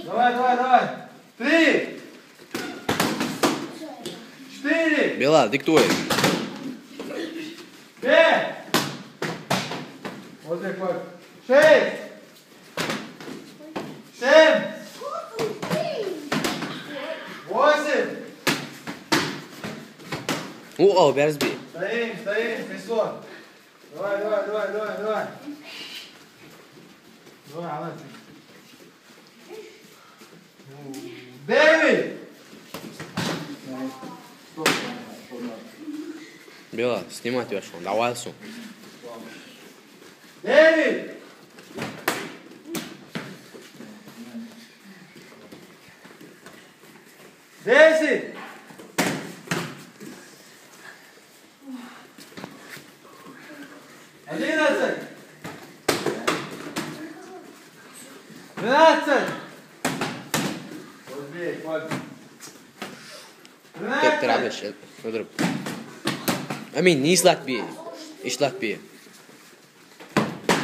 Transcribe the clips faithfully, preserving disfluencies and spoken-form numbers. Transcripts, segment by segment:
Давай, давай, давай. Три. Четыре. Билал, диктуй. Пять. Вот так вот. Шесть. Семь. Восемь. О, о, берзби. Стоим, стоим, Хрисон. Давай, давай, давай, давай, давай. Давай, давай. Девять. Билал, снимать вешал, давай су. Девять. Десять. Одиннадцать. Двенадцать. Вот здесь, вот. Тренадцать. Амин, не слабее. И слабее.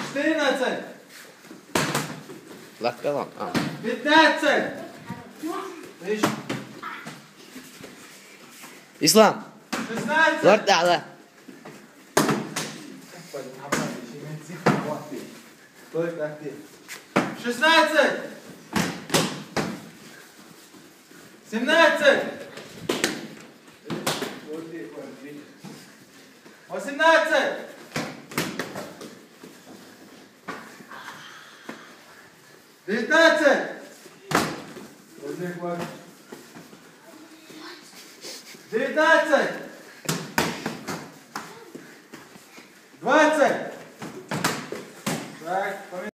Четырнадцать. Латка лан. А. Пятнадцать. Видишь? Ислам. Шестнадцать. Ларт ала. Только ты. Шестнадцать. Семнадцать. Восемнадцать. Девятнадцать. Девятнадцать. Двадцать. Так,